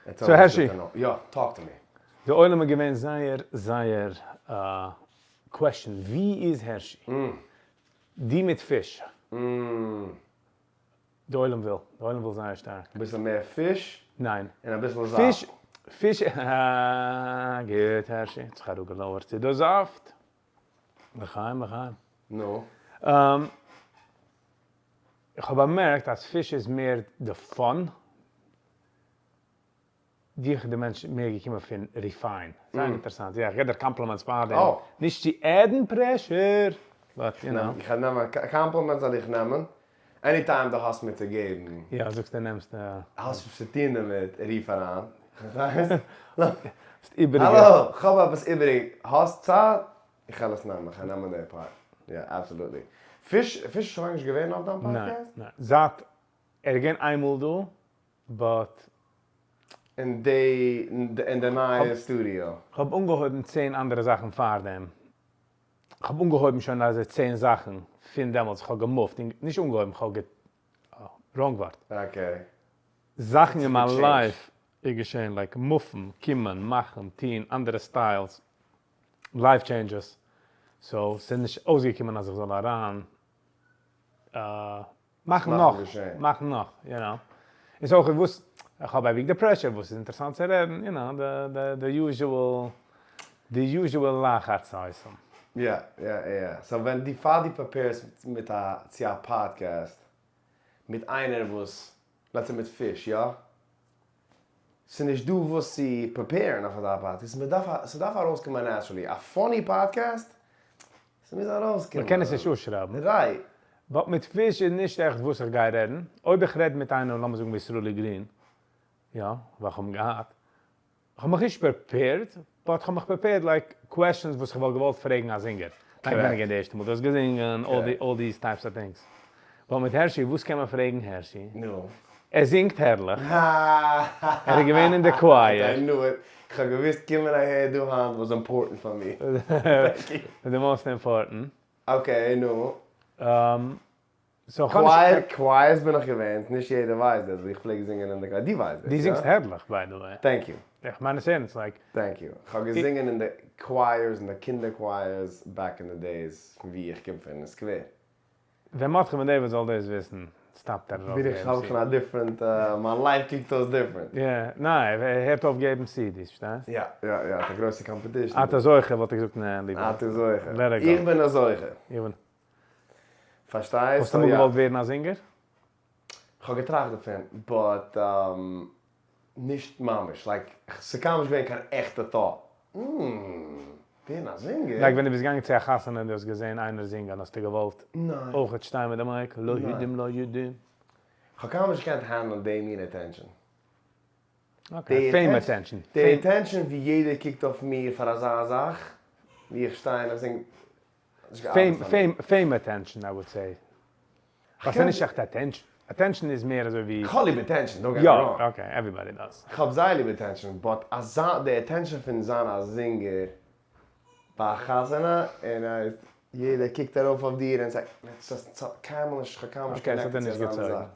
So הערשי. יא, talk to me. די עולם איז געווען זייער זייער question ווי איז הערשי? די מיט פיש. די עולם וויל, די עולם וויל זייער שטארק. אביסל מער פיש? ניין. און אביסל זאפט. פיש, פיש, אה, גוט הערשי, האט זיך אראפגעלאוערט צו די זאפט. לחיים לחיים. נו. איך האב באמערקט אז פיש איז מער די fun. דיך די מענטש מער געקומען פון refine. זייער אינטערעסאנט. יא, איך געב דיר compliments פאר דעם. נישט צו add ן pressure, but you know. איך וועל נעמען, compliments וועל איך נעמען. Anytime דו האסט מיר צו געבן. יא, זאגסט דו נעמסט. האסט וואס צו טון דערמיט, רוף אריין. האסט איבעריגע. האלא, כ'האב עפעס איבעריג, האסט צייט? איך וועל עס נעמען, כ'וועל נעמען די part. יא, absolutely. פיש, פיש איז שוין לאנג נישט געווען אויף דיין פאדקעסט? ניין, ניין. זייט ער איז געווען איינמאל דא, but. אין די, אין די נייע סטודיאו. כ'האב אנגעהויבן צען אנדערע זאכן פארדעם. כ'האב אנגעהויבן שוין אזוי צען זאכן פון דעמאלטס, כ'האב געמופט, נישט אנגעהויבן, כ'האב גע. Wrong ווארט. Okay. זאכן אין מיין life איז געשען, like מופן, קומען, מאכן, טון, אנדערע styles, life changes, so ס'איז נישט אויסגעקומען אז איך זאל אריין מאכן נאך, מאכן נאך, יו נאו. און ס'אויך וואס, איך האב אייביג די pressure, וואס איז אינטערעסאנט צו רעדן, יו נאו, די usual, די usual לחץ עושים. יא, יא, יא. So ווען דו פאר דו prepare סט מיט א, צו א פאדקעסט, מיט איינער וואס, let's say מיט פיש, יא? ס'נישט דא וואס צו prepare ן אויף אזא פאדקעסט, מ'דארף, ס'דארף ארויסקומען naturally. א funny podcast, ס'מוז ארויסקומען. מ'קען עס נישט אפשרייבן. Right. But מיט פיש איז נישט עכט וואס איך גיי רעדן. אויב איך רעד מיט איינעם, לאמיר זאגן ווי סרולי גרין, יא, ווייל כ'האב אים געהאט, כ'האב מיך נישט prepared, but כ'האב מיך prepared like questions וואס כ'וואלט געוואלט פרעגן א זינגער. Like ווען איז געווען די ערשטע מאל דו האסט געזינגען, all these types of things. But מיט הערשי, וואס קען מען פרעגן הערשי? נו. ער זינגט הערליך. ער איז געווען אין די choir. I knew it. כ'האב געוואוסט קומען אהער דא היינט was important פאר מיר. The most important. Okay, נו. So כ'האב נישט. Choir, choirs בין איך געווען, נישט יעדער ווייסט דאס, איך פלעג זינגען אין די choir, דו ווייסט דאס, יא? דו זינגסט הערליך by the way. Thank you. איך מיין עס ערנסט, like. Thank you. כ'האב געזינגען אין די choirs, אין די קינדער choirs back in the days, פון ווי איך קום פון, אין סקווער. ווען מרדכי בן דוד זאל דאס וויסן, stop ט ער ארויס געבן סידיס. בין איך א different, מיין life קוקט אויס different. יא, ניין, ער הערט אויף געבן סידיס, פארשטייסט? יא, יא, יא, האט א גרויסע competition. אתה זוכה וואלט ער געזאגט נע, ליבער. אתה זוכה. Let it go. איך בין א זוכה. איך בין. פארשטייסט? האסט אמאל געוואלט ווערן א זינגער? כ'האב געטראכט דערפון, but נישט ממש, like, ס'קיינמאל נישט געווען קיין עכטע thought. ווערן א זינגער? Like ווען דו ביסט געגאנגען צו א חתונה און דו האסט געזען איינער זינגען האסטו געוואלט אויכעט שטיין מיט די mic? לא יודעים לא יודעים. כ'האב קיינמאל נישט געקענט handle ן די מין attention. Okay, fame attention. די attention ווי יעדער קוקט אויף מיר פאר אזא זאך, ווי איך שטיי און איך זינג, Fame attention I would say. ווייל ס'איז נישט עכט attention. Attention איז מער אזוי ווי. כ'האב ליב attention, don't get me wrong. יא, okay, everybody does. כ'האב זייער ליב attention, but אזא, די attention פון זיין א זינגער ביי א חתונה, און יעדער קוקט ארויף אויף דיר און ס'איז קיינמאל נישט, כ'האב קיינמאל נישט connected צו אזא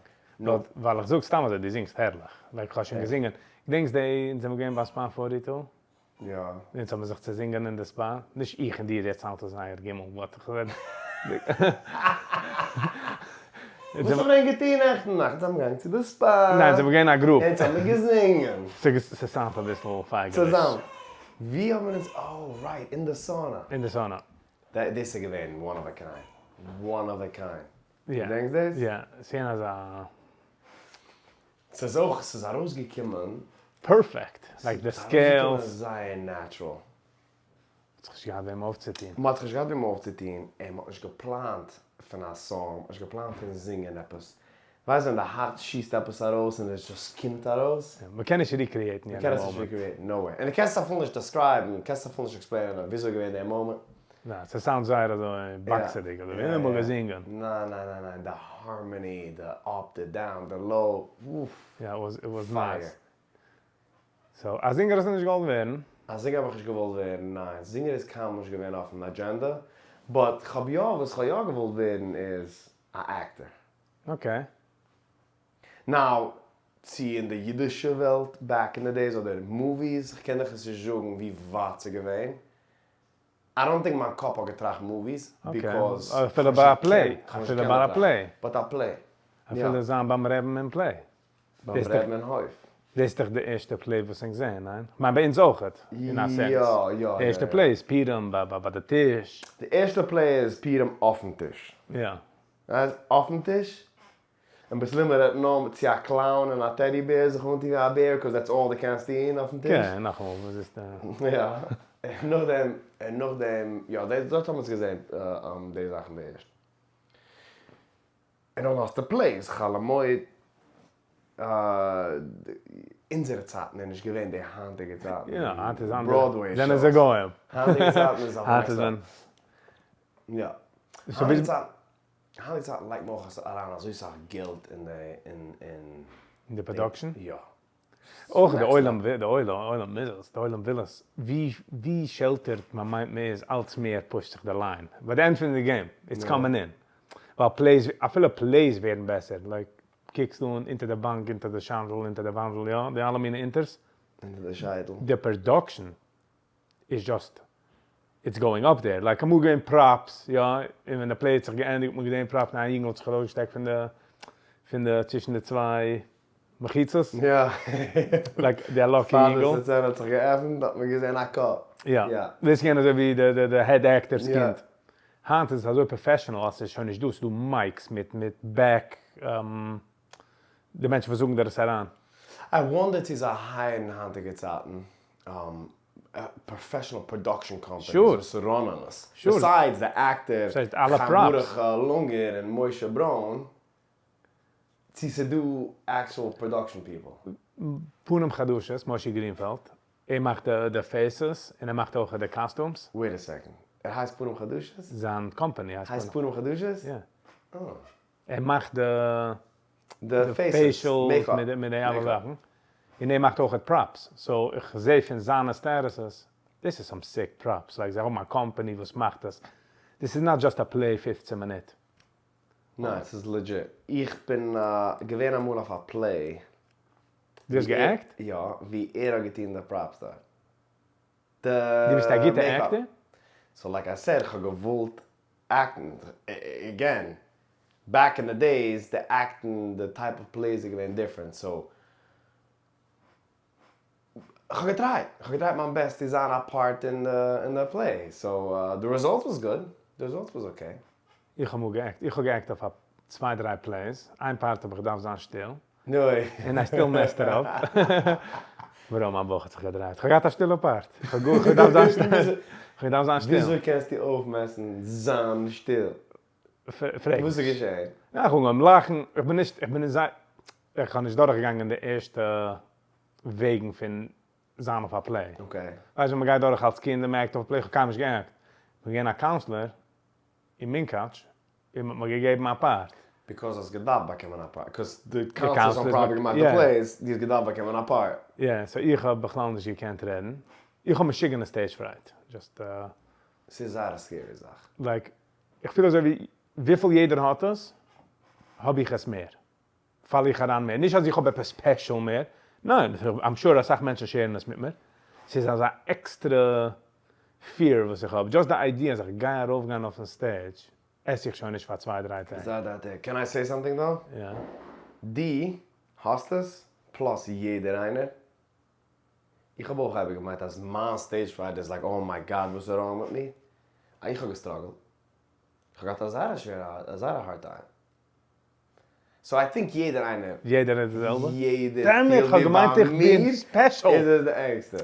זאך. ווייל איך זאג סתם אזוי, דו זינגסט הערליך. Like כ'האב שוין געזינגען, געדענקסט די, אונז זעמיר געווען ביי Spa Forty Two? יא. אונז האבן זיך צוזינגען אין די spa, נישט איך און דיר, יעצט האלט עס זייער גימל, but איך רעד. וואס האבן מיר געטון נעכטן נאכט? אונז האבן געגאנגען צו די spa. ניין, אונז זעמיר געווען א group. אונז האבן געזינגען. ס'sound ט אביסל פייגעליש. צוזאמען. ווי האבן אונז, oh right, אין די sauna. אין די sauna. דאס איז געווען one of a kind. One of a kind. געדענקסט דאס? יא, ס'געווען אזא. ס'איז אויך, ס'איז ארויסגעקומען. Perfect! Like די scales. ס'איז ארויסגעקומען זייער natural. מ'האט זיך נישט געהאט וועם אויפצוטון. מ'האט זיך נישט געהאט וועם אויפצוטון, און מ'האט נישט געפלאנט פון א song, מ'האט נישט געפלאנט פון זינגען עפעס. ווייסט ווען די הארץ שיסט עפעס ארויס און עס just קומט ארויס? מ'קען נישט recreate ן יענע מאמענט. מ'קען עס נישט recreate ן, no way. און דו קענסט עס אפילו נישט describe ן, קענסט אפילו נישט explain ען וויאזוי איז געווען דער מאמענט. ניין, ס'sound זייער אזוי באקסעדיג, אזוי ווי מ'האט געזינגען. ניין ניין ניין ניין, די harmony, די up, די down, די low, אוף. יא, it was nice. So, א זינגער האסטו נישט געוואלט ווערן? א זינגער האב איך נישט געוואלט ווערן, ניין. זינגער איז קיינמאל נישט געווען אויפן agenda. But כ'האב יא, וואס כ'האב יא געוואלט ווערן איז א actor. Okay. Now. צו אין די אידישע וועלט back in the days אדער movies, כ'קען דיך עס נישט זאגן ווי ווייט ס'איז געווען, I don't think מיין קאפ האט געטראכט movies, because אפילו ביי א play, אפילו ביי א play. But א play. אפילו זיין ביים רעבן אין play. ביים רעבן אין הויף. דאס איז דאך די ערשטע play וואס ענק זעהן, ניין? כ'מיין ביי אונז אויכעט, אין א sense. יא, יא, יא. די ערשטע play איז פורים ביי די טיש. די ערשטע play איז פורים אויפן טיש. יא. אויפן טיש? און בסלומער רעדט נאר צו א clown און א teddy bear זיך אנטוהן ווי א בער cause that's all די קענסט טוהן אויפן טיש. כן, נאכאמאל וואס איז די. יא, און נאכדעם, און נאכדעם, יא דארט האבן אונז געזעהן די זאכן די ערשט. און נאכדעם האסטו plays, חול המועד, אונזערע צייטן איז נישט געווען די היינטיגע צייטן. יא, היינט איז אנדערש. זענען זיי גוים. היינטיגע צייטן איז אויף next level. יא. היינטיגע צייטן. היינטיגע צייטן לייגט מען אויך אריין אזוי סאך געלט אין די אין אין. אין די production? יא. אויך די עולם די עולם מוז עס, די עולם וויל עס, ווי ווי sheltered מען מיינט מען איז אלץ מער push ט זיך די line, ביי די end פון די game it's coming in, ווייל plays אפילו plays ווערן בעסער, like קוקסט אן אונטער די באנק אונטער די שאנדל אונטער די וואנדל יא די אלע מיני אונטערס, אונטער די שייטל. די production איז just it's going up there, like אמאל געווען props יא, און ווען די play האט זיך געענדיגט האט מען געזען props און א יונגל האט זיך ארויסגעשטעקט פון די פון די צווישן די צוויי מחיצות, יא, like די lucky יונגל. פאר די סצענע האט זיך געעפנט האט מען געזען א קאפ. יא, דאס איז געווען אזוי ווי די די head actor'ס קינד. היינט איז עס אזוי professional אז ס'איז שוין נישט דא, ס'איז דא mics מיט מיט back די מענטשן וואס זאגן דיר עס אריין. I wonder צו זיי hire ן היינטיגע צייטן professional production companies וואס run ען עס, besides די actor חיים ברוך לונגער און משה ברוין, צו ס'איז דא actual production people. פנים חדשות, משה גרינפעלד, ער מאכט די faces און ער מאכט אויך די costumes. Wait a second, ער הייסט פנים חדשות? זיין קאמפאני הייסט פנים חדשות? יא. אה. ער מאכט די facials מיט די אלע זאכן, און ער מאכט אויכעט props, so איך זעה פון זיינע statuses, דאס איז some sick props, like זיי האבן א קאמפאני וואס מאכט עס, דאס איז not just א play 15 מינוט. ניין ס'איז legit, איך בין געווען אמאל אויף א play. דו האסט גע'עקט? יא, ווי ער האט געטון די props דארט. דו ביסט א גוטע actor? So like I said, כ'האב געוואלט עקטן, again, back in the days, די עקטן, די type of plays איז געווען different, so כ'האב געטרייט, כ'האב געטרייט מיין best צו זיין א part אין די play, so די result was good, די result was okay. איך האב אמאל גע'עקט, איך האב גע'עקט אויף א צוויי דריי plays, איין part האב איך געדארפט זיין שטיל, נוי. און I still messed it up. ברא מיין בויך האט זיך געדרייט. כ'האב געהאט א שטילע part. כ'האב גאר געדארפט זיין שטיל. כ'האב געדארפט זיין שטיל. וויאזוי קענסטו אויפמעסן זיין שטיל? פרעג וואס איז געשען? יא, איך האב אנגעהויבן לאכן. איך בין נישט, איך בין נישט זיי, איך האב נישט דורכגעגאנגען די ערשטע וועגן פון זיין אויף א play. Okay. ווייסט ווען מ'גייט דורך אלס קינד און מ'עקט אויף א play, איך האב קיינמאל נישט גע'עקט. כ'בין געווען א counselor אין מונקאטש, און מ'האט מיר געגעבן א part. Because האסט געדארפט באקומען א part, cause די counselors האבן probably געמאכט די plays, דו האסט געדארפט באקומען א part. יא, so איך האב בכלל נישט געקענט רעדן, איך האב משוגענע stage fright, just. ס'איז זייער א scary זאך. Like, איך פיל אזוי ווי וויפיל יעדער האט עס, האב איך עס מער. פאל איך אריין מער, נישט אז איך האב עפעס special מער, ניין, I'm sure אסאך מענטשן share ן עס מיט מיר, ס'איז אזא עקסטרע fear וואס איך האב, just די idea אז איך גיי ארויפגיין אויפן stage, עס איך שוין נישט פאר צוויי דריי טעג. צוויי דריי טעג, can I say something though? יא. דו האסט עס, plus יעדער איינער. איך האב אויך אייביג געמיינט אז מיין stage fright איז like oh my god וואס איז wrong מיט מיר, איך האב געסטראגלט, איך האב געהאט א זייער א שווערע א זייער א hard time. So I think יעדער איינער. יעדער איז די זעלבע? יעדער damn it, פילט כ'האב ווי געמיינט ביי איך בין מיר special. איז עס די ערגסטע.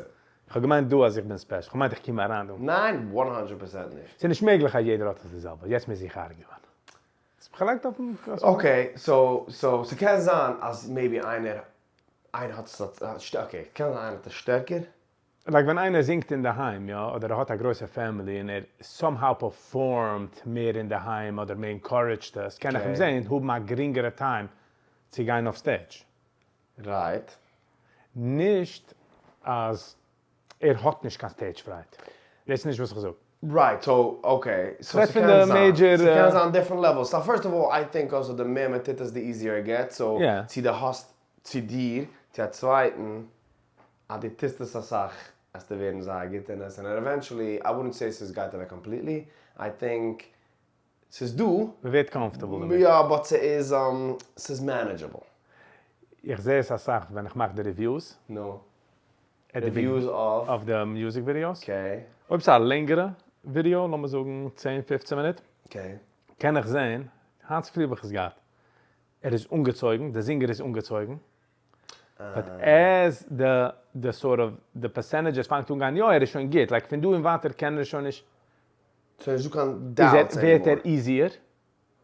כ'האב געמיינט דא אז איך בין special, כ'האב געמיינט איך קום אריין דא. ניין, one hundred percent נישט. ס'איז נישט מעגליך אז יעדער האט עס די זעלבע, יעצט מוז איך argue ען. האסט מיך געלייגט אויפן spot. Okay, so so ס'קען זיין אז maybe איינער איינער האט עס okay, קען זיין איינער האט עס שטערקער. Like ווען איינער זינגט אינדערהיים יא, אדער ער האט א גרויסע family און ער somehow פערפארמט מער אינדערהיים אדער מען encourage ט עס, קען איך אים זעהן האבן א גרינגערע time צו גיין אויף stage. Right. נישט אז ער האט נישט קיין stage fright, דאס איז נישט וואס איך זאג. Right, so okay, so ס'קען זיין, ס'קען זיין different levels, so first of all I think also די מער מען טוט עס די easier it gets, so צו די האסט. צו דיר, צו א צווייטן, אז דו טוסט עס אסאך וועסטו ווערן זייער גוט אין עס, און eventually, I wouldn't say ס'איז גייט אוועק completely, I think ס'איז דא. מ'ווערט comfortable דערמיט. יא, but ס'איז ס'איז manageable. איך זע עס אסאך ווען איך מאך די reviews. נו. reviews אויף? אויף די music videos. Okay. אויב ס'איז א לענגערע ווידיאו, לאמיר זאגן צען פופצען מינוט. Okay. קען איך זען, היינט צופרי האב איך עס געהאט, ער איז אנגעצויגן, די זינגער איז אנגעצויגן, but as די די sort of די percentages פאנגט אן גיין, יא ער איז שוין גוט, like פון דא און ווייטער קען ער שוין נישט, ס'איז נישט דא קיין doubts anymore. ווערט ער easier,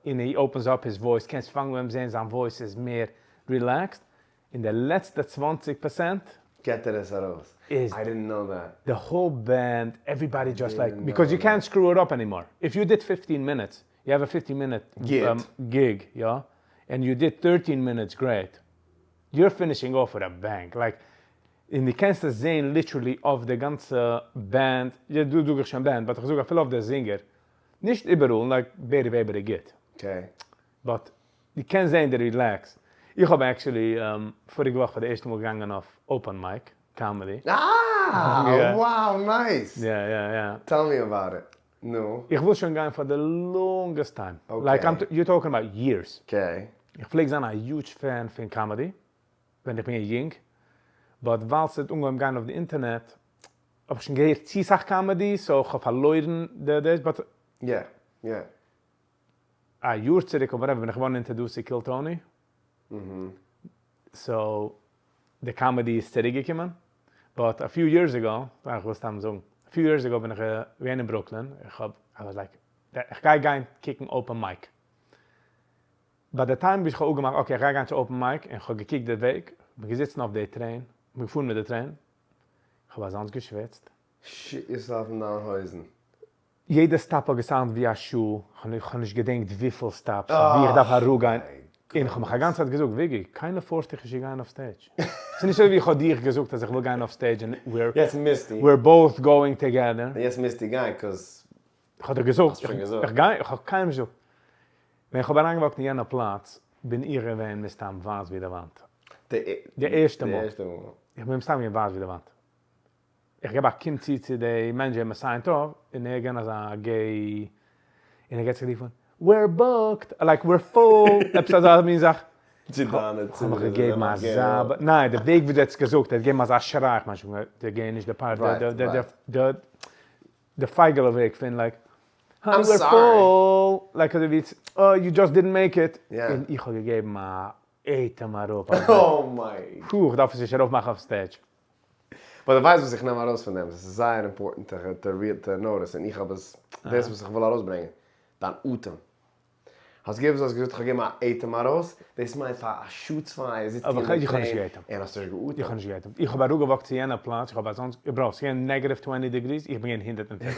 און he opens up his voice, קענסט פאנגן אן זען זיין voice איז מער relaxed, אין די לעצטע 20 פערסענט געט ער עס ארויס. איז I didn't know that. די whole band, everybody just like, because you קענט סקרו איט אפ ענימאר, איף יו דיד פיפטין מינוטס, you have a fifteen minute gig, יא, and you did thirteen minutes great, you're finishing off with a bang, like, און דו קענסט עס זעהן literally אויף די גאנצע band, יא דא זאג איך שוין band, but איך זאג אפילו אויף די זינגער, נישט איבעראל, like בערי וועבער איז גוט, but דו קענסט זעהן די relax, איך האב actually פאריגע וואך פאר די ערשטע מאל געגאנגען אויף open mic comedy. אה! Wow nice! יא יא יא. Tell me about it. נו. איך וויל שוין גיין פאר די longest time. Like I'm you talking about years. Okay. איך פלעג זיין א huge fan פון comedy ווען איך בין געווען יונג, but ווייל ס'האט אנגעהויבן גיין אויף די אינטערנעט האב איך שוין געהערט צו סאך comedy so כ'האב פארלוירן די דאס but. יא יא. א יאר צוריק or whatever בין איך געווארן introduced צו Kill Tony. So די comedy איז צוריק געקומען, but a few years ago, איך וויל סתם זאגן, a few years ago בין איך געווען אין ברוקלין, איך האב, I was like, איך גיי גיין קוקן open mic. By the time ווי איך האב אפגעמאכט okay איך גיי גיין צו open mic, און איך האב געקוקט די וועג, איך בין געזיצן אויף די train, איך בין געפארן מיט די train, איך האב אזאנס געשוויצט. Shit yourself אין דיין הויזן. יעדע stop האט געסאונדט ווי א שעה, איך האב נישט געדענקט וויפיל stops, ווי איך דארף אראפגיין, און איך האב מיך א גאנצע צייט געזאגט, וויגי, קיינער פארסט דיך נישט צו גיין אויף stage, ס'איז נישט אזוי ווי איך האב דיך געזאגט אז איך וויל גיין אויף stage און we're both going together. יעצט מוזטו גיין 'cause איך האב דיר געזאגט, איך גיי, איך האב קיינעם נישט געזאגט. ווען איך האב אריינגעוואקט אין יענע פלאץ, בין איך געווען מסתם ווייס ווי די וואנט. די ערשטע מאל. איך בין מסתם געווען ווייס ווי די וואנט. איך געב א קום צו צו די manager מען סיינט אויף, און ער געווען אזא gay, און ער געט זיך גערופן, we're booked, like we're full, עפעס אזא מין זאך. צו דיינע איך האב מיך געגעבן אזא, ניין, די וועג ווי דו האסט געזאגט, ער האט געגעבן אזא שריי, איך מיין שוין די gay נישט די פארט, די די פייגעלע וועג פון like, honey we're full, like אזוי ווי אה you just didn't make it, און איך האב געגעבן א אטעם אראפ, פו איך דארף עס נישט ארויף מאכן אויף stage. But דו ווייסט וואס איך נעם ארויס פון דעם? עס איז זייער important to notice, און איך האב עס, דאס וואס איך וויל ארויסברענגען, דיין אטעם. האסט געוואוסט האסט געזאגט איך האב געגעבן א אטעם ארויס, דאס מיינט פאר א שעה צוויי זיצט איר אין די train און האסט נישט געאטעמט. איך האב נישט געאטעמט. איך האב אראפגעוואקט צו יענע פלאץ, איך האב אזאנס געברויכט, ס'איז געווען negative twenty degrees, איך בין געווען 105.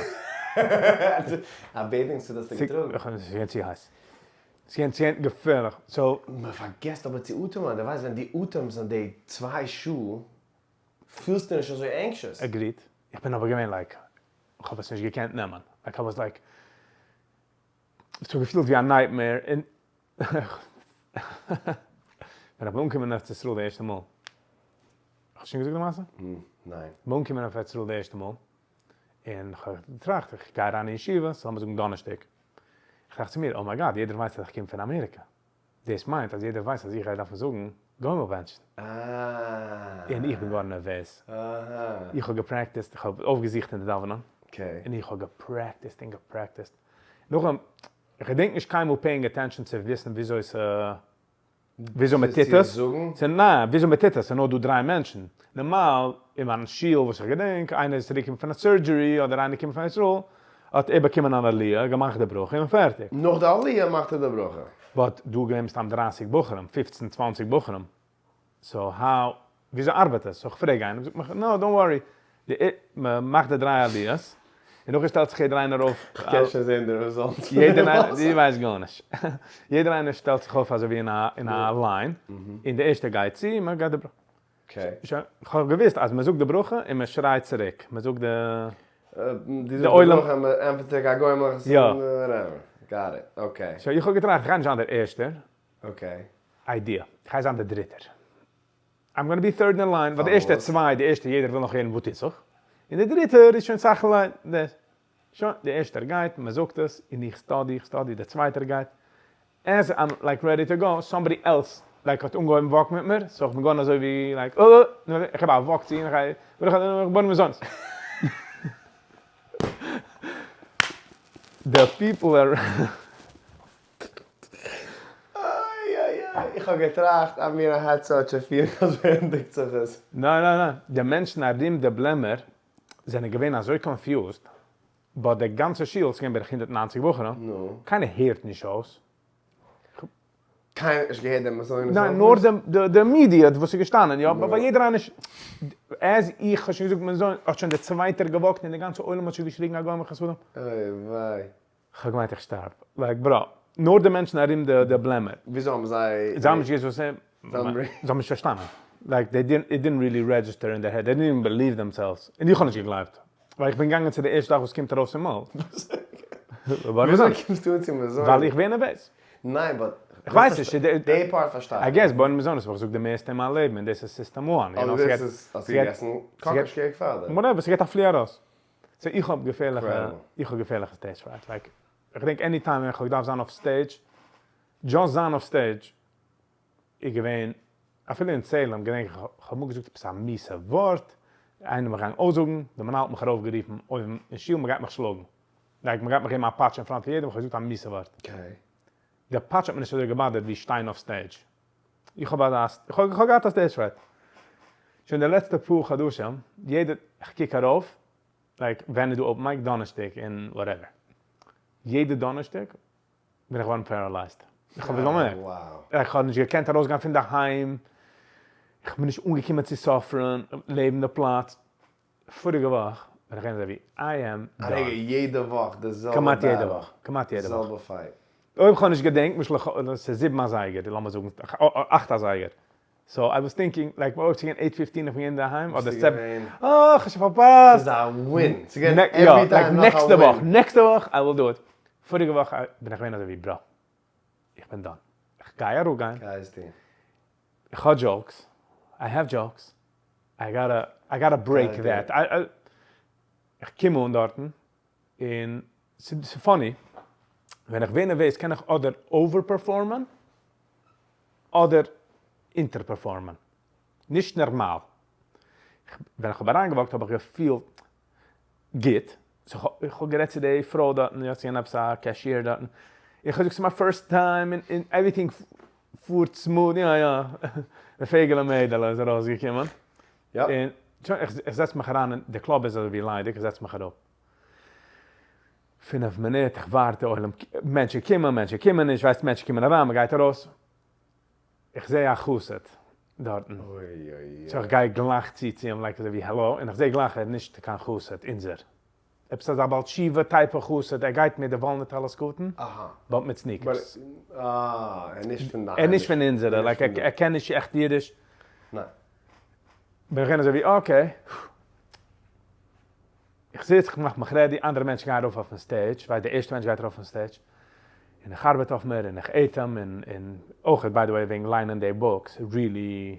א bathing suit האסטו געטראגן? ס'איז געווען צו הייס. ס'איז געווען צו געפערליך. So. מען פארגעסט אבער צו אטעמען, דו ווייסט ווען דו אטעמסט אין די צוויי שעה פילסטו נישט אזוי anxious. Agreed. איך בין אבער געווען like, איך האב עס נישט געקענט נעמען. Like I was like, ס'האט געפילט ווי א nightmare, און ווען איך בין אנגעקומען אין ארץ ישראל די ערשטע מאל, האב איך שוין געזאגט די מעשה? ניין. איך בין אנגעקומען אויף ארץ ישראל די ערשטע מאל, און איך האב געטראכט איך גיי אריין אין ישיבה, so לאמיר זאגן דאנערשטאג, איך טראכט צו מיר, oh my God, יעדער ווייסט אז איך קום פון אמעריקע, דאס מיינט אז יעדער ווייסט אז איך גיי דארפן זאגן גומל בענטשן. און איך בין געווארן נערוועז. איך האב געפרעקטיסט, איך האב אויפגעזוכט אין די דאווענען, און איך האב געפרעקטיסט און געפרעקטיסט. נאכדעם, איך געדענק נישט קיינמאל paying attention צו וויסן וויאזוי ס' וויאזוי מען טוט עס. ניין, וויאזוי מען טוט עס, ס'איז נאר דא דריי מענטשן. נארמאל, אין מיין שול וואס איך געדענק, איינער איז צוריק געקומען פון א surgery, אדער איינער קומט פון ישראל, האט ער באקומען אן עליה, געמאכט די ברכה און פערטיג. נאך די עליה מאכט ער די ברכה. But דא געווען מסתם דרייסיג בחורים, פופצן צוואנציג בחורים, so how, וויאזוי ארבעט עס? So כ'פרעג איינעם, זאגט מיך, no, don't worry, מען מאכט די דריי עליות, און נאכדעם שטעלט זיך יעדער איינער אויף. כ'קען שוין זען די results. יעדער איינער, דו ווייסט גארנישט. יעדער איינער שטעלט זיך אויף אזוי ווי אין א line, און די ערשטע גייט צו, מען גייט די ברכה. Okay. כ'האב געוואוסט אז מען זאגט די ברכה און מען שרייט צוריק, מען זאגט די. דו זאגסט די ברכה און מען ענטפערט צוריק א גומל חסד און whatever. Got it. Okay. So איך האב געטראכט איך גיי נישט זיין דער ערשטער. Okay. Idea. איך גיי זיין דער דריטער. I'm gonna be third in line, ווייל די ערשטע פארוואס? צוויי, די ערשטע יעדער וויל נאך הערן וואס טוט זיך, און די דריטער איז שוין סאך לייט, שוין, די ערשטער גייט, מען זאגט עס, און איך study, איך study, דער צווייטער גייט, as I'm like ready to go, somebody else like האט אנגעהויבן walk ן מיט מיר, so איך בין געווארן אזוי ווי like אה, איך געב א walk צו אים, איך גיי, ברוך ה', איך בין אומזינסט. די people אר. איי איי איי, איך האב געטראכט אז מיר האט such a feeling אז ווער ענדיגט זיך עס. ניין ניין ניין, די מענטשן ארום די בלעמער זענען געווען אזוי confused, but די גאנצע שול, ס'געווען בערך 190 בחורים, נו. קיינער הערט נישט אויס. קיינער האט נישט געהערט דעם מזונות ניין, אויך נאר נישט? די די מידיע וואס איז געשטאנען, יא, נו. ווייל יעדער איינער as איך האב שוין געזאגט מזונות, האט שוין דער צווייטער גע walk ט און די גאנצע עולם האט שוין געשריגן הגומל חסדים. אוי וויי. כ'האב געמיינט איך שטארב. like bro, נאר די מענטשן ארום די די בלעמער. וויאזוי האבן זיי. זיי האבן נישט געוואוסט וואס זיי האבן נישט פארשטאנען. like they didn't, it didn't really register in their head, they didn't even believe themselves. און איך האב נישט געגלייבט. ווייל איך בין געגאנגען צו די ערשטע זאך וואס קומט ארויס פון מויל. וויאזוי קומסטו אן צו מזונות? ווייל איך ווער נערוועז. ניין but. איך ווייס נישט. די part פארשטיי איך. I guess בונה מזונות האב איך געזאגט די מערסטע אין מיין לעבן און דאס איז system one. אדער דאס איז האסטו געגעסן קאקאש cake פארדעם. Whatever, ס'געט א פלי ארויס. So איך האב געפערליכע, איך האב געפערליכע stage fright, like, איך געדענק any time ווען איך האב געדארפט זיין אויף stage, just זיין אויף stage איז געווען, אפילו אין צעהלים געדענק איך, איך האב אמאל געזאגט עפעס א מיסע ווארט, איינער מיך געגאנגען אויסזאגן, די מנהל האט מיך ארויפגערופן אויבן אין שול מ'גייט מיך שלאגן, like מ'גייט מיך געבן א פאטש אין front פון יעדעם, איך האב געזאגט א מיסע ווארט. די פאטש האט מיר נישט אזוי גע bother ט ווי שטיין אויף stage. איך האב אזא, איך האב געהאט א stage fright. שוין די לעצטע פאר חדשים, יעדע, איך קוק ארויף, like ווען איז דא open mic, דאנערשטאג און whatever. יעדע דאנערשטאג בין איך געווארן paralyzed. איך האב עס באמערקט. איך האב נישט געקענט ארויסגיין פון דערהיים, איך בין נישט אנגעקומען צו סופרים לעבן די פלאץ. פאריגע וואך בין איך געווען אזוי ווי I am done. א רגע, יעדע וואך די זעלבע כמעט יעדע וואך, כמעט יעדע וואך. זעלבע fight. אויב כ'האב נישט געדענקט, למשל ס'איז זיבן אזייגער, לאמיר זאגן אכט אזייגער, so I was thinking, like אויב ס'איז געווען eight fifteen איך בין געווען אינדערהיים, אדער seven, אה כ'האב שוין פארפאסט. ס'איז א win, ס'איז געווען every time נאך א נעקסטע וואך, win. נעקסטע וואך I will do it. פאריגע וואך בין איך געווען אזוי ווי bro, איך בין done, איך גיי אראפגיין, גייסט טון. איך האב jokes, I have jokes, I gotta, I gotta break that, איך קום אן דארטן, און ס'איז funny, ווען איך ווער נערוועז קען איך אדער over perform ען, אדער אונטער perform ען. נישט נארמאל. ווען איך האב אריינגע walk ט האב איך געפילט גוט, so איך האב גערעדט צו די פרוי דארטן, יא, ס'געווען עפעס א cashier דארטן, איך האב געזאגט ס'איז מיין first time און everything פארט smooth, יא יא, די פייגעלע מיידעלע איז ארויסגעקומען, און שוין, איך זעץ מיך אריין אין, די קלאב איז אזוי ווי ליידיג, איך זעץ מיך אראפ, פינף מינוט, איך ווארט די עולם, מענטשן קומען, מענטשן קומען נישט, ווייסט מענטשן קומען אריין, מ'גייט ארויס, איך זע א חסיד דארטן, so איך גיי גלייך צו צו אים like אזוי ווי העלא, און איך זע גלייך ער איז נישט קיין חסיד אונזער, עפעס אזא בעל תשובה type חסיד, ער גייט מיט די וואלנע טלית קטן, but מיט sneakers. ער איז נישט פון די ער איז נישט פון אונזערע, like ער קען נישט עכט אידיש. ניין. בין איך געווען אזוי ווי okay. איך זיץ, איך מאך מיך ready, אנדערע מענטשן גייען ארויף אויפן stage, ווייל די ערשטע מענטש גייט ארויף אויפן stage, און איך ארבעט אויף מיר, און איך אטעם, און און אויך by the way וועגן ליינען די books, really.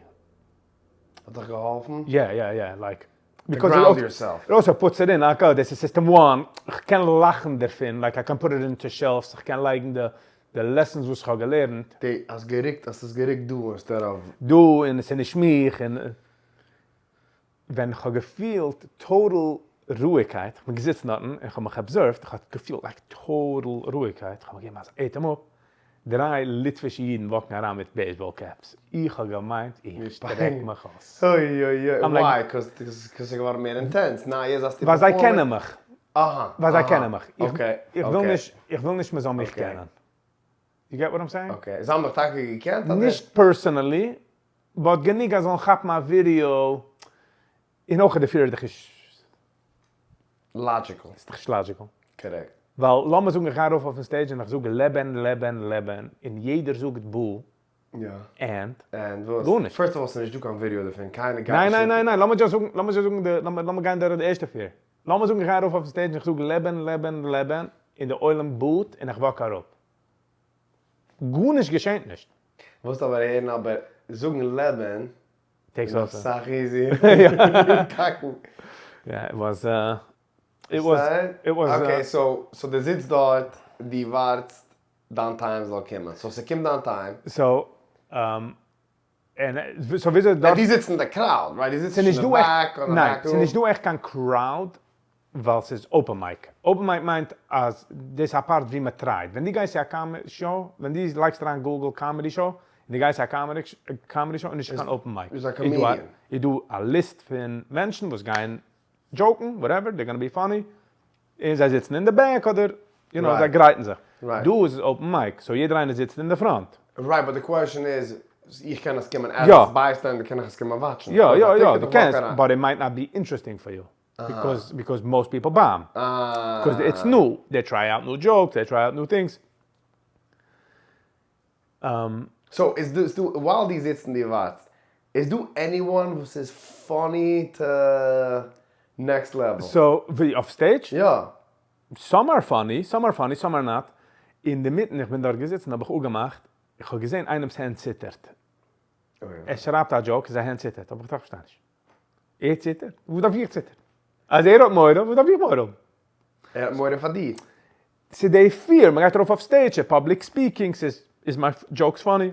האט דיך געהאלפן? יא יא יא, like, to ground yourself. It also puts it in, like oh, דאס איז system one, איך קען לאכן דערפון, like I can put it into shelves, איך קען לייגן די די lessons וואס איך האב געלערנט. די האסט גערוקט, האסט עס גערוקט דא instead of. דא, און עס איז נישט מיך, און. ווען איך האב געפילט total רואיגקייט, איך בין געזיצן דארטן און איך האב מיך observed, איך האב געפילט like total רואיגקייט, איך האב מיר געגעבן אזא אטעם אפ, דריי ליטווישע אידן walk ן אריין מיט baseball caps, איך האב געמיינט איך שטרעק מיך אויס. אוי אוי אוי, why? 'Cause ס'איז געווארן מער intense, ניין יעצט דארפסטו ווייל זיי perform ען. קענען מיך. אהא. ווייל זיי קענען מיך. Okay. איך וויל נישט, איך וויל נישט מ'זאל מיך קענען. You get what I'm saying? Okay, זיי האבן דיך טאקע געקענט אדער? נישט personally, but גענוג אז זאלן כאפן א ווידיאו, און אויך די פירער דיך נישט. Logical. איז דאך נישט logical. Correct. ווייל לאמיר זאגן איך גיי ארויף אויפן stage און איך זאג לעבען לעבען לעבען און יעדער זאגט boo. יא. And? And וואס? גארנישט. First of all ס'נישט דא קיין ווידיאו דערפון, קיינער גייט ניין נישט. ניין ניין ניין לאמיר just זאגן לאמיר just זאגן די לאמיר גיין דורך די ערשטע פיר. לאמיר זאגן איך גיי ארויף אויפן stage און איך זאג לעבען לעבען לעבען און די עולם boo ט און איך walk אראפ. גארנישט געשענט נישט. ווילסט אבער הערן אבער זאגן לעבען. Takes also. סאך easier. קאקן. יא, it was it was it was. Okay, so so דו זיצט דארט, דו ווארטסט דיין time זאל קומען. So ס'קומט דיין time. So, און so וויאזוי דארט. דו זיצט אין די crowd, right? דו זיצט נישט אין די back אדער ניין, ס'איז נישט דא עכט קיין crowd ווייל ס'איז open mic. Open mic מיינט אז דאס איז א פארט ווי מען try ט. ווען דו גייסט צו א comedy show, ווען דו לייגסט אריין Google comedy show, און דו גייסט צו א comedy show איז נישט קיין open mic. איז א comedian. איז דא א list פון מענטשן וואס גייען joke ן, whatever, they're gonna be funny, און זיי זיצן אין די back אדער you know זיי גרייטן זיך. דא איז עס open mic, so יעדער איינער זיצט אין די front. Right, but די question איז, איך קען עס קומען as bystander קען איך עס קומען watch ן? יא יא יא דו קענסט, but it might not be interesting for you, because because most people bomb, because it's new, they try out new jokes, they try out new things. So איז דא, while דו זיצט און דו ווארטסט, איז דא anyone וואס איז funny to next level? So ווי אויף stage? יא. Some are funny, some are funny, some are not. אינדערמיטן איך בין דארט געזיצן האב איך אפגעמאכט, איך האב געזען איינעמס הענט ציטערט. ער שרייבט א joke און זיין הענט ציטערט, האב איך געטראכט כ'פארשטיי נישט. ער ציטערט? וואס דארף איך ציטערן? אז ער האט מורא, וואס דארף איך מורא האבן? ער האט מורא פאר דיר. ס'איז די fear, מ'גייט ארויף אויף stage, ס'איז public speaking, ס'איז is my jokes funny?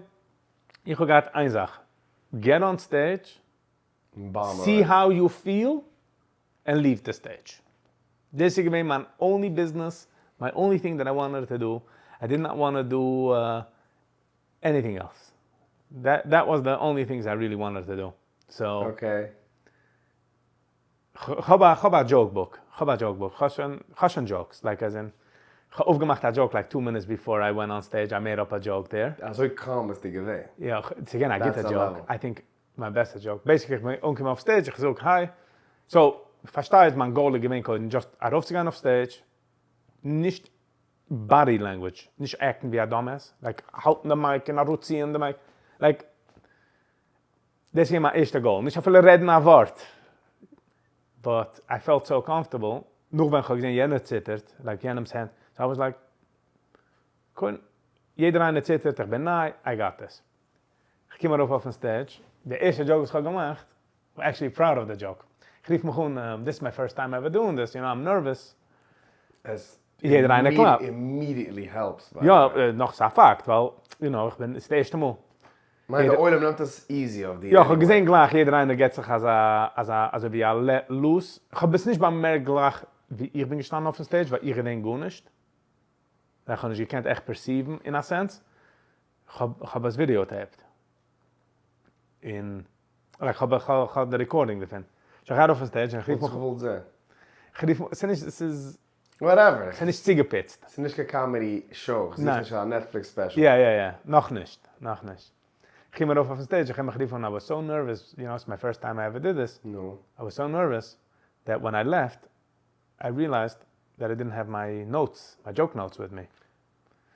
איך האב געהאט איין זאך, get on stage, see how you feel, and leave the stage. דאס איז געווען מיין only business, my only thing that I wanted to do, I did not want to do anything else. That was the only things I really wanted to do. So. Okay. כ'האב א כ'האב א joke book, כ'האב א joke book, כ'האב שוין כ'האב שוין jokes, like as in, כ'האב אויפגעמאכט א joke like two minutes before I went on stage, I made up a joke there. אזוי calm ביסטו געווען. יא, ס'איז געווען א גוטע joke, I think מיין בעסטע joke, basically איך בין אנגעקומען אויף stage, איך זאג hi, so, פארשטיי אז מיין goal איז געווען קודם just ארויפצוגיין אויף stage, נישט body language, נישט act ן ווי א dumbass, like האלטן די mic און אראפציען די mic, like דאס איז געווען מיין ערשטע goal, נישט אפילו רעדן א ווארט, but I felt so comfortable, נאך ווען כ'האב געזען יענער ציטערט, like יענעמס הענט, so I was like, קודם, יעדער איינער ציטערט, איך בין ניי, I got this. כ'קום ארויף אויפן stage, די ערשטע joke וואס כ'האב געמאכט, I'm actually proud of the joke, כ'רוף מיך אן, this is my first time ever doing this, you know, I'm nervous, יעדער איינער קלאפט. Immediately helps. יא, נאך ס'איז א פאקט, ווייל, you know, איך בין, ס'איז די ערשטע מאל. מיין די עולם נעמט עס easy אויף דיר. יא, כ'האב געזען גלייך יעדער איינער געט זיך אזא, אזא, אזוי ווי א let loose, כ'האב עס נישט באמערקט גלייך ווי איך בין געשטאנען אויפן stage, ווייל איך געדענק גארנישט, איך האב נישט געקענט עכט perceive ן אין א sense, כ'האב עס videotaped. און like כ'האב כ'האב די recording דערפון. So כ'גיי ארויף אויפן stage און כ'רוף מיך. וואלסט געוואלט זען? כ'רוף מיך, ס'איז נישט, ס'איז. Whatever. ס'איז נישט צוגעפוצט. ס'איז נישט קיין comedy show, כ'זוך נישט א Netflix special. יא יא יא, נאכנישט, נאכנישט. כ'קום ארויף אויפן stage, איך מיך רופן אן I was so nervous, you know, it's my first time I ever did this. נו. I was so nervous that when I left, I realized that I didn't have my notes, my joke notes with me.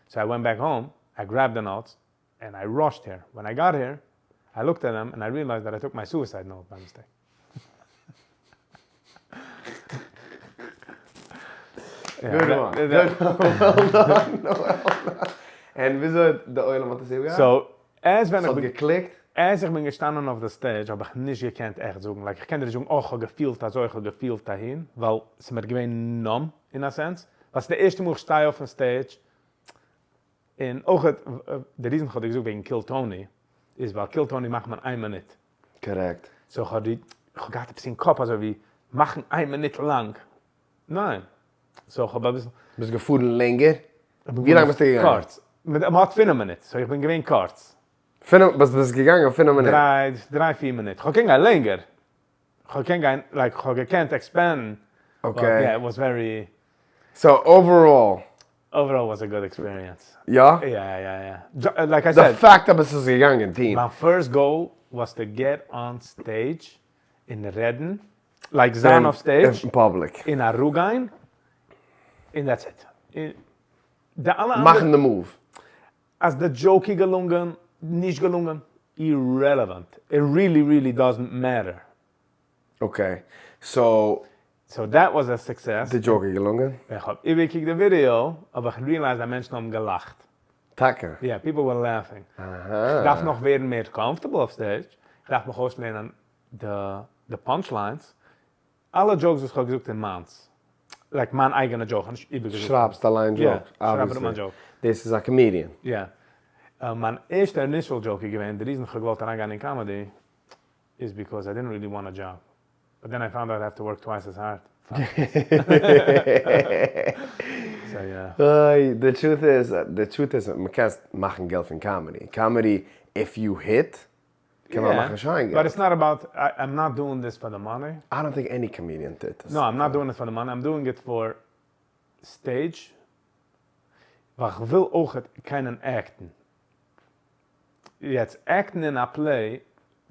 So I went back home, I grabbed the notes, and I rushed here. When I got here, I looked at them and I realized that I took my suicide note by mistake. Good one. Good one. Well done. Well done. און וויאזוי די עולם האט עס איבערגעהאקט? So, as ווען איך ס'האט געקליקט? As איך בין געשטאנען אויף די stage האב איך נישט געקענט עכט זאגן, like איך קען דיר נישט זאגן אה כ'האב געפילט אזוי כ'האב געפילט אהין, ווייל ס'איז מיר געווען numb אין א sense, ווייל ס'איז די ערשטע מאל איך שטיי אויפן stage, און אויך די reason כ'האב דיר געזאגט וועגן Kill Tony איז ווייל Kill Tony מאכט מען איין מינוט. Correct. So כ'האב די, כ'האב געהאט עפעס אין קאפ אזוי ווי מאכן איין מינוט לאנג. ניין. So כ'האב אביסל. ביסט געפארן לענגער? ווי לאנג ביסטו געגאנגען? קורץ. מ'האט פינף מינוט, so איך בין געווען קורץ. פינף, ביסט געגאנגען פינף מינוט? דריי, דריי פיר מינוט. כ'האב געקענט גיין לענגער. כ'האב געקענט גיין, like כ'האב געקענט expand ן. Okay. Yeah, it was very. So overall. Overall was a good experience. יא? יא יא יא. Like I said. די פאקט אז ביסט עס געגאנגען טוהן. מיין first goal was to get on stage און רעדן, like זיין אויף stage. אין public. און אראפגיין, און that's it. די אלע אנדערע. מאכן די move. אז די joke איז געלונגען, נישט געלונגען, irrelevant, it really really doesn't matter. Okay, so. So that was a success. די joke איז געלונגען? ווען כ'האב איבערגעקוקט די ווידיאו האב איך realized אז מענטשן האבן געלאכט. טאקע? יא, people were laughing. אהא. כ'דארף נאך ווערן מער comfortable אויף stage. כ'דארף מיך אויסלערנען די די punch lines, אלע jokes וואס כ'האב געזאגט אין מיינס, like מיין אייגענע joke, כ'האב נישט איבערגעזאגט. שרייבסט אליין jokes? יא, שרייב אראפ מיין joke. דאס איז א comedian. יא. מיין ערשטע initial joke איז געווען, די reason כ'האב געוואלט אריינגיין אין comedy איז because I didn't really want a job. But then I found out I have to work twice as hard. So יא. אוי, די truth איז, די truth איז מ'קען מאכן געלט פון comedy. Comedy if you hit קען מען מאכן שיין געלט. But it's not about, I'm not doing this for the money. I don't think any comedian טוט עס. No, I'm not doing it for the money, I'm doing it for stage, ווייל כ'וויל אויכעט קענען act ן. יעצט act ן אין א play,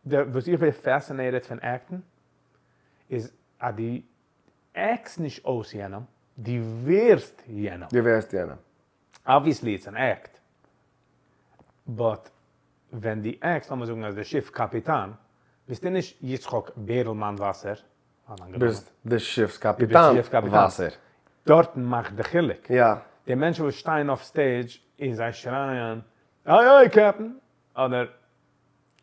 די וואס איך ווער fascinated פון act ן, איז אז דו act סט נישט אויס יענעם, דו ווערסט יענעם. דו ווערסט יענעם. Obviously it's an act, but ווען דו act סט, לאמיר זאגן אז די שיף קאפיטאן, ביסטו נישט יצחק בערלמאן וואסער, ביסט די שיפ'ס קאפיטאן וואסער. דארטן מאכט די חילוק. יא. די מענטשן וואס שטייען אויף stage און זיי שרייען aye aye captain אדער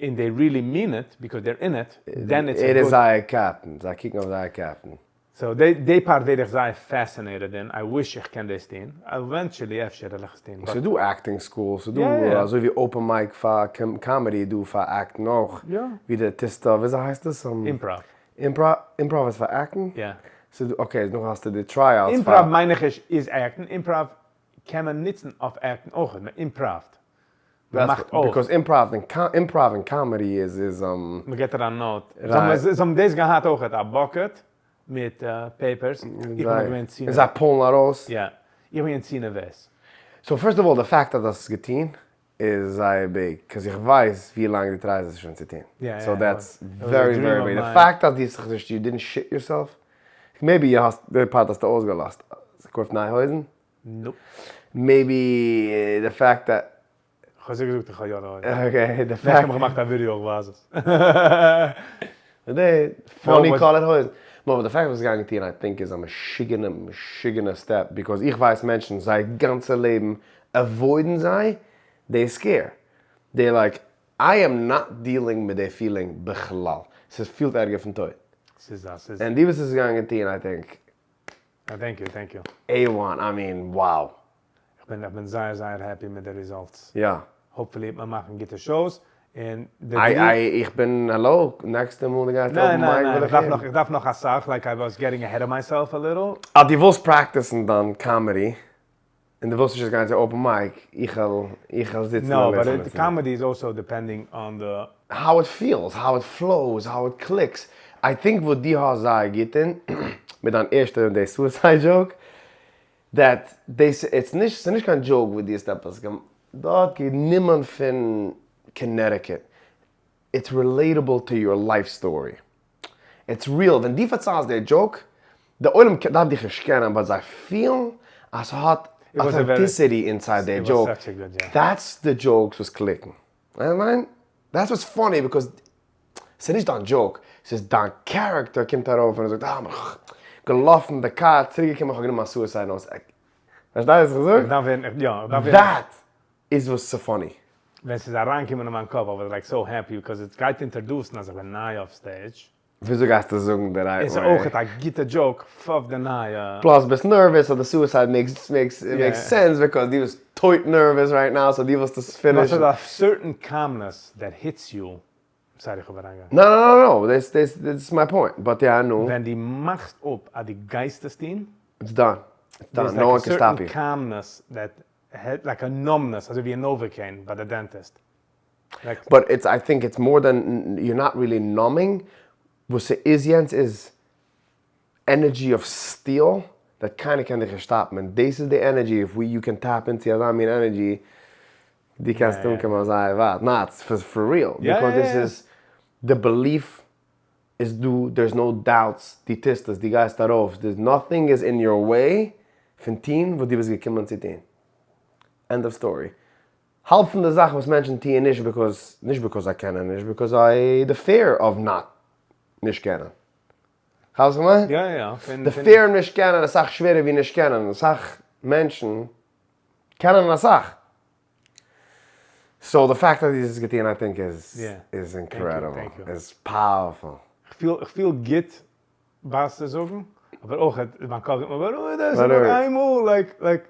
און they really mean it because they're in it, then it's a ער איז good. זייער קעפטן, זיי קוקן אויף זייער קעפטן. So די די part ווער איך זייער fascinated אין, I wish איך קען דאס טון, eventually אפשר וועל איך עס טון, but. ס'איז דא acting schools, ס'איז דא אזוי ווי open mic פאר comedy איז דא פאר act ן אויך, ווי די טוסט אויף, וויאזוי הייסט עס? Improv. Improv איז פאר act ן? יא. ס'איז דא, okay, נאך האסטו די tryouts פאר. Improv מיין איך נישט איז act ן, improv קען מען נוצן אויף act ן אויך, מען improv ט, מען מאכט אויף. Because improv און comedy איז איז. מען געט אריין note. זיי האבן דאס געהאט אויכעט, א bucket מיט papers, איך בין געווען צו. און זיי pull ן ארויס. יא, איך בין געווען צו נערוועז. So first of all די fact אז דו האסט עס געטון איז זייער big, 'cause איך ווייס ווי לאנג דו try סט עס שוין צו טון. So that's very very big. די fact אז דו האסט זיך נישט, you didn't shit yourself, maybe האסט די part האסטו אויסגעלאזט, האסט געקויפט נייע הויזן? Nope. Maybe די fact אז. כ'האב זיי געזאגט איך האב יא די הויזן. Okay, די fact. נעכטן האב איך געמאכט א ווידיאו איך ווייז עס. די funny color הויזן. No אבער די fact וואס איז געגאנגען טון I think איז א משוגענע משוגענע step because איך ווייס מענטשן זייער גאנצע לעבן avoid ן זיי די scare. They like I am not dealing מיט די feeling בכלל. ס'פילט ערגער פון טויט. ס'איז א ס'איז. און די וואס איז געגאנגען טון I think. Thank you thank you. A one I mean wow. איך בין איך בין זייער זייער happy מיט די results. יא. Hopefully וועט מען מאכן גוטע shows און די איי איי איך בין האלא נעקסטע מאל די גייסט ניין open ניין mic ניין וויל איך איך דארף הערן. נאך איך דארף נאך אסאך like I was getting ahead of myself a little. אז דו ווילסט practice ן דיין comedy און דו ווילסט נישט יעצט גיין צו open mic איך וועל איך וועל זיצן No און but ליסענען צו. Comedy is also depending on the. How it feels, how it flows, how it clicks, I think וואס דו האסט זייער גוט אין, מיט דיין ערשטע די suicide joke, that דאס it's נישט ס'איז נישט קיין joke וואס דו האסט עפעס דארט גענומען פון Connecticut, it's relatable to your life story, it's real, ווען דו פארציילסט די joke, די עולם דארף דיך נישט קענען but זיי פילן אז ס'האט authenticity inside די joke, that's די jokes וואס click ן, I mean, that's what's funny because ס'איז נישט דיין joke, ס'איז דיין character קומט ארויף און ער זאגט אה כ'בין געלאפן די קאר, צוריק געקומען כ'האב גענומען א suicide note, פארשטייסט וואס איך זאג? איך דארף ווערן, יא, איך דארף ווערן. That איז וואס ס'איז funny. ווען ס'איז אריינגעקומען אין מיין קאפ I was like so happy because עס גייט introduce ן אז איך בין ניי אויף stage. וויאזוי גייסטו זאגן די right און ס'איז way? אויכעט א גוטע joke פאר די נייע. Plus ביסט נערוועז so די suicide makes makes sense because דו ביסט טויט נערוועז right now so דו ווילסט עס finish ן. ס'איז א certain calmness that hits you sorry איך האב אריינגעהאקט. No no no דאס דאס איז מיי point but יא נו. ווען דו מאכסט אפ אז דו גייסט עס טון. It's done. It's done. No one can stop you. There's like a certain calmness that like a numbness אזוי ווי א Novocaine ביי די dentist. But it's I think it's more than you're not really numbing, וואס ס'איז יענץ איז energy of steel that קיינער קען דיך נישט stop ן, און דאס איז די energy if you can tap into אזא מין energy דו קענסט אנקומען זייער ווייט, נאט for real, because דאס איז די belief איז דא, there is no doubts, דו טוסט עס, דו גייסט ארויף, there's nothing is in your way פון טון וואס דו ביסט געקומען צו טון, End of story. האלב פון די זאכן וואס מענטשן טוען נישט because, נישט because זיי קענען נישט, because זיי די fear of not נישט קענען. כאפסט וואס איך מיין? יא יא יא. די fear נישט קענען איז אסאך שווערער ווי נישט קענען. אסאך מענטשן קענען אסאך. So די fact אז דו האסט עס געטון I think איז איז incredible, איז powerful. איך פיל גוט בייס צו זאגן, אבער אויך מיין קאפ זאגט מיר אבער דאס איז נאר איין מאל, like like.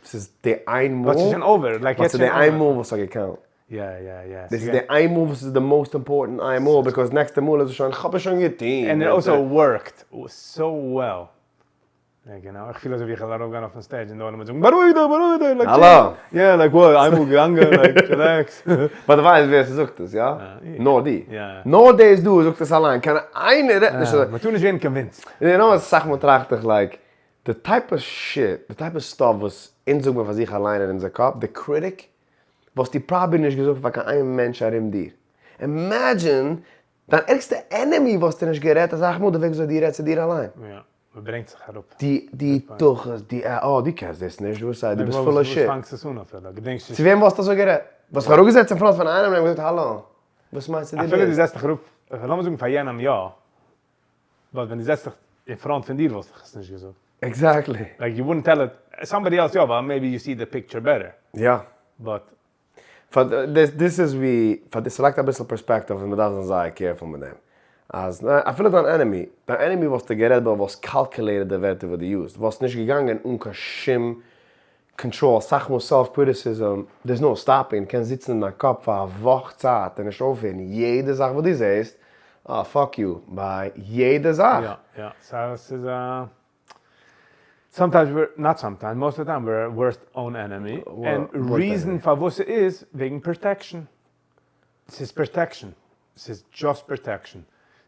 ס'איז די איין מאל. But ס'איז שוין over, like יעצט ס'איז די איין מאל וואס האט גע count. יא יא יא. דאס איז די איין מאל וואס איז די most important איין מאל, because נעקסטע מאל איז עס שוין כ'האב עס שוין געטון. And it also worked so well. גענוי, איך פיל אזוי ווי איך וועל ארויפגיין אויפן stage און די עולם וועט זאגן בארואיג דיך בארואיג דיך, like האלא! יא, like וואט, איינמאל געגאנגען, like chillax. But דו ווייסט ווער ס'זאגט עס, יא? נאר דו. נאר דאס דא זאגט עס אליין, קיין איינער רעדט נישט אזוי. מ'טאר נישט ווערן convinced. יו נאו אסאך מאל טראכט איך like, די type of shit, די type of stuff וואס אונז זאגן מיר פאר זיך אליין אין אונזער קאפ, די critic, וואלסטו probably נישט געזאגט פאר קיין איין מענטש ארום דיר. Imagine דיין ערגסטע enemy וואלסטו נישט גערעדט אסאך מאל די וועג וויאזוי דו רעדסט צו דיר אליין. יא, מ'ברענגט זיך אראפ. די די תחת, די אה אה, דו קענסט דאס נישט, וואס הייסט, דו ביסט full of shit. וואס פאנגסט עס אן אפילו? געדענקסט נישט. צו וועם וואלסטו אזוי גערעדט? וואלסט זיך אראפגעזעצט אין front פון איינעם און אים געזאגט האלא, וואס מיינסטו דו ביסט? אפילו דו זעצט דיך אראפ, לאמיר זאגן פאר יענעם יא, but ווען דו זעצט דיך אין front פון דיר וואלסטו עס נישט געזאגט. Exactly. Like you wouldn't tell it somebody else יא, ווייל maybe you see the picture better. יא. But. פאר דאס איז ווי, פאר דאס ס'לייגט אביסל perspective און מ'דארף זיין זייער careful מיט דעם. אז אפילו דיין enemy, דיין enemy וואלסטו גערעדט ווייל וואלסט calculated די ווערטער וואס דו use סט, וואלסט נישט געגאנגען אן קיין שום קאנטראל, אסאך מאל self criticism, there is no stopping, קענסט זיצן אין דיין קאפ פאר א וואך צייט און נישט אויפהערן, יעדע זאך וואס דו זעסט, אה fuck you, bye, יעדע זאך. יא יא, סא ס'איז א. Sometimes we're, not sometimes, most of the time we're worst own enemy, און reason פארוואס ס'איז וועגן protection, ס'איז protection, ס'איז just protection,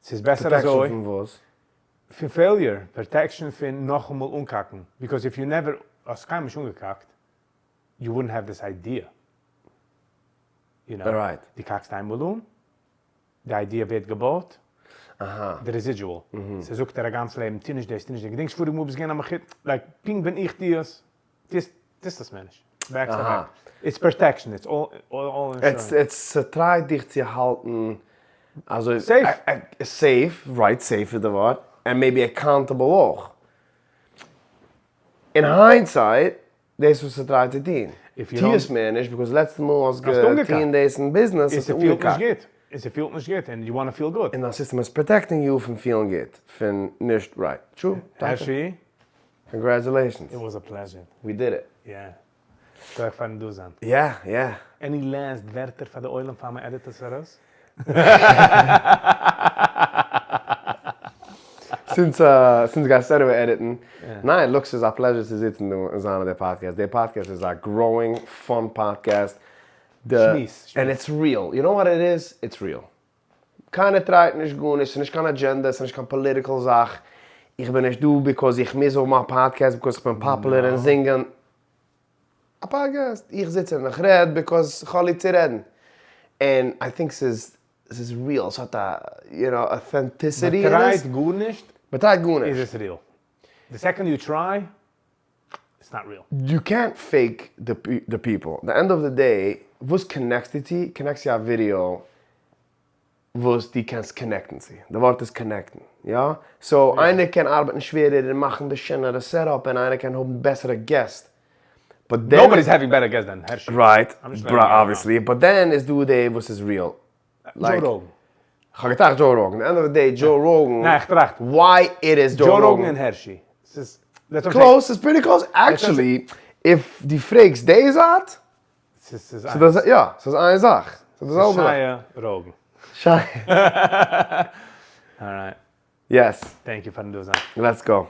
ס'איז בעסער אזוי. Protection פון וואס? פון failure, protection פון נאכאמאל אנקאקן, because if you never, האסט קיינמאל נישט אנגעקאקט, you wouldn't have this idea, you know, דו קאקסט איינמאל אן, די idea ווערט געבויט, די residual, ס'זאגט דיר א גאנץ לעבן, טו נישט דאס, טו נישט דאס, געדענקסט פאריגע מאל ביסט געווען א מחותן, like פונקט ווען איך טו עס, טוסט עס מער נישט, back to back, it's protection, it's all insurance. עס try ט דיך צו האלטן אזוי safe. Safe, right, safe איז די ווארט, and maybe accountable אויך. אין hindsight דאס וואס ער try ט צו טון. טו עס מער נישט because לעצטע מאל האסט געטון דאס אין ביזנעס האסטו אנגעקאקט. און ס'פילט נישט גוט און you wanna feel good. און דיין סיסטעם איז protecting you פון פילן גוט, פון נישט right. True. הערשי. Congratulations. It was a pleasure. We did it. יא. שכוח פארן דא זיין. יא יא. Any last ווערטער פאר די עולם פאר מען edit עס ארויס? Since since גייסט anyway edit ן. ניין look ס'איז א pleasure צו זיצן דא און זיין אויף די פאדקעסט, די פאדקעסט איז א growing fun podcast, שמועס. And it's real, you know what it is? It's real. קיינער try ט נישט גארנישט, ס'איז נישט קיין agenda, ס'איז נישט קיין political זאך, איך בין נישט דא because איך מוז האבן א פאדקעסט because איך בין popular און זינגען, א פאדקעסט, איך זיץ און איך רעד because איך האב ליב צו רעדן, און I think ס'איז ס'איז real, ס'האט א you know authenticity אין עס. מ'טרייט גארנישט, מ'טרייט גארנישט. איז עס real. The second you try, it's not real. יו קענט פעיק די פיפל. די end of the day, וואס connect סטו צו? Connect סטו א ווידיאו וואס דו קענסט connect ן צו. די ווארט איז connect ן. יא? So איינער קען ארבעטן שווערער און מאכן די שענערע setup און איינער קען האבן בעסערע געסט. But then Nobody is having better guests than הערשי. Right, obviously, but then איז דא די וואס איז real. דזשאו ראגען. כ'האב געטראכט דזשאו ראגען, end of the day דזשאו ראגען. ניין איך טראכט. Why it is דזשאו ראגען. דזשאו ראגען און הערשי. ס'איז. Close, ס'איז pretty close. Actually, if דו פרעגסט די זייט. ס'איז איינס. יא, ס'איז איין זאך. ס'איז די זעלבע זאך. שייע ראגען. שייע. Alright. Yes. Thank you פארן דא זיין. Let's go.